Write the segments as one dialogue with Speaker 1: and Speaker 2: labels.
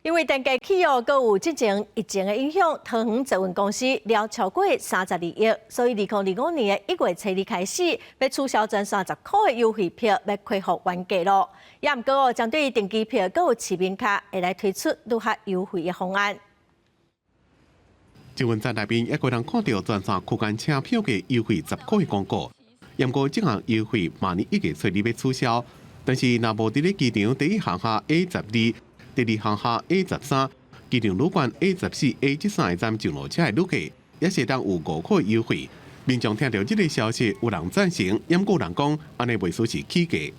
Speaker 1: 因為電價起哦，閣有之前疫情的影響，桃園捷運公司了超過32億，所以2025年的1月初二開始，欲取消全線10箍的優惠票，欲恢復原價囉。也毋過哦，針對定期票閣有市民卡，會來推出愈較優惠的方案。
Speaker 2: 捷運站內面猶閣會當看著全線區間車票價優惠十箍的廣告，毋過這項優惠明年1月初二欲取消，但是若無佇咧機場第一航廈 A 12、第二航廈 A 13、機場旅館 A 14、A 這三个站上落車的旅客，也是會當有5箍優惠。民眾聽著這个消息，有人贊成，也有人講按呢袂輸是起價。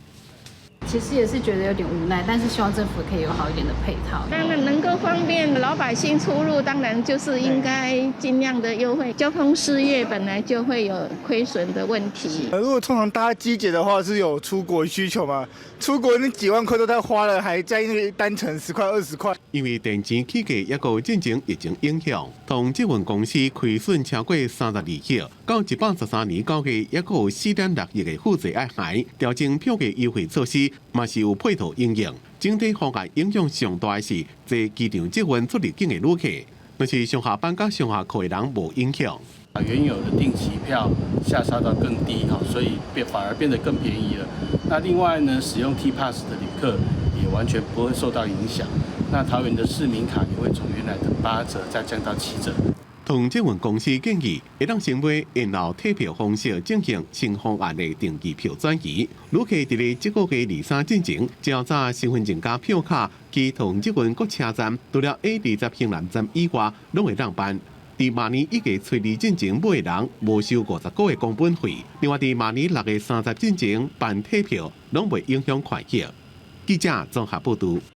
Speaker 3: 其實也是覺得有點無奈，但是希望政府可以有好一點的配套。
Speaker 4: 當然能夠方便老百姓出入，當然就是應該盡量的優惠。交通事業本來就會有虧損的問題。
Speaker 5: 如果通常搭機捷的話，是有出國需求嘛？出國那幾萬塊都在花了，還在意那個單程10塊20塊。
Speaker 2: 因為電錢起價，猶閣有戰爭疫情影響，桃園捷運公司虧損超過32億，到113年9月，猶閣有4.6億的負債愛還，調整票價優惠措施嘛是有配套應用。整體方案影響上大的是坐機場捷運出入境的旅客，但是上下班佮上下課的人無影響。
Speaker 6: 把原有的定期票下殺到更低，哈，所以變反而變得更便宜了。那另外呢，使用 T Pass 的旅客也完全不會受到影響。那桃園的市民卡也會從原來的8折再降到7折。
Speaker 2: 桃園捷運公司建議，會當先買延後退票方式進行新方案的定期票轉移。旅客佇咧這個月23進前，只要紮身份證佮票卡去桃園捷運各車站，除了 A20興南站以外，攏會當辦。佇明年1月初二進前買的人，無收50箍的工本費。另外，佇明年6月30進前辦退票，攏袂影響權益。記者綜合報導。